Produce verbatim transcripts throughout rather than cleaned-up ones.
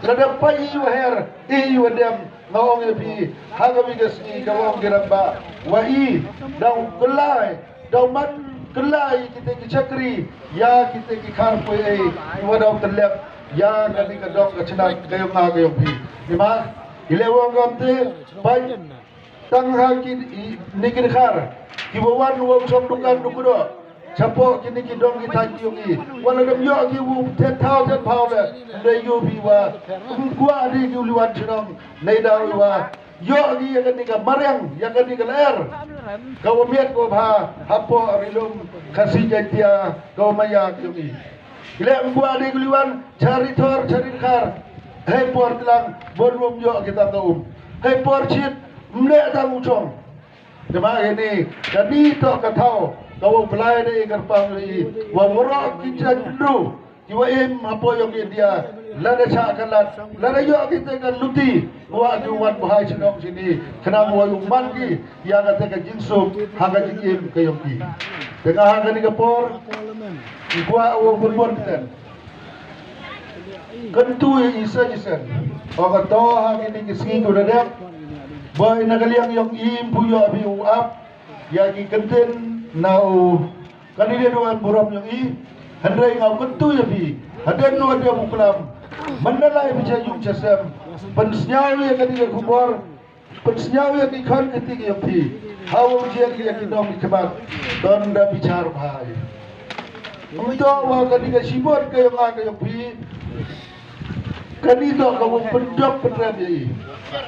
Lada pait i wa her, i wa dem, nga ong ya phi, ha ka wi ka sngi ka ong ki rangbah wa i, daw kylla, daw man kylla i kite ki chakri ya kite ki kharpoi, i wa daw tyllep ya kani ka dong ka chnat ka yong nga ka yong phi. Neima i leh wa ong kamte, pait tang ha kini ki dkhar ki wa wan wa chong dukan du kdoh chapoh kini ki dong ki thaiñ ki yong i. Wa lada ym yoh ki u thet thaw thet phaw le, ym yoh phi wa, ym kwah de ki u liwan chnong. Neidaw i wa yoh ki ya kani ka mariang, ya kani ka lyer ka wa miat ka wa bha hapoh Ri-loom Khasi Jaiñtia ka wa maya ki yong i. Ki leh ym kwah de ki u liwan cha ri thor cha ri dkhar. Hei por tlang, bor ym yoh ki tang ka um. Hei por chit, ym leh tang u chong. Te ma kani, kani toh ka thaw ka wa u Blai da e kyrpang i wa waroh ki jaitbru ki wa im hapoh yong India, lada chah ka lad, lada yoh kite ka luti, wa ki wan bhai chnong chini, khnang wa u man ki ya kate ka jingsuk ha ka jingim ka yong ki. Te nga ha kani ka por, i kwah wa u bun bun ten kyntu ya i sa i sen. Ong ka toh ha kini ki sngi ki wa da dep, boi na ka liang yong i ym pu yoh phi u ap ya ki kyntien na u candidate wa em burom yong i. Hynrei nga u kyntu ya phi, hadien wa dep u klam, man na lai phi cha yung cha sem, pynsñiaw ya kani ka khubor, pynsñiaw ya ki khon kti ki yong phi, ha wa u jied ya ki nong ki khmat, don da bichar bha i. Ym toh wa kani ka shibun ka yong nga ka yong phi, kani toh ka wa u pynjop pynrem ya i.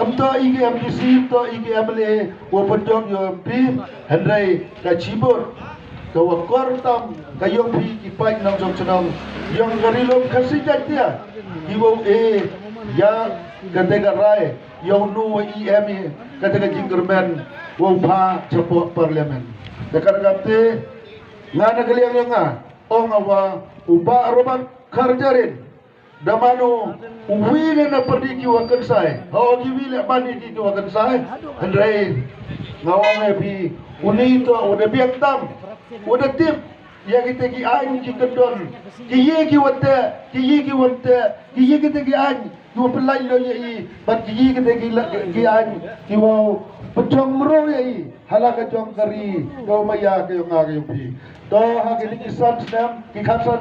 Ym toh i ki M D C, ym toh i ki M L A wa u pynjop ya u M P, hynrei ka shibun ka wa kor tam ka yong phi ki paid nongchong chnong yong ka Ri-loom Khasi Jaiñtia, ki wa u e ya kate ka rai yow nu wa i em i kate ka jingkyrmen wa u pha chapoh Parliament. Te ka kamte, nga na ka liang yong nga, ong nga wa u Bah Robert Kharjahrin, da man u wi na na pyrdi ki wa kynsai, ho ki wi le man i ki ki wa kynsai, hynrei nga ong ya phi, u ni toh u da biang tam, u da tip ya kite ki aiñ ki kyndon, ki yi ki wa teh, ki yi ki wa teh, ki yi kite ki aiñ ki wa pynlait lo ya i, bad ki yi kite ki la-, ki aiñ ki wa pynchong mro ya i ha la ka jong ka ri ka wa maya ka yong nga ka yong phi. Toh ha kini ki san snem, ki khatsan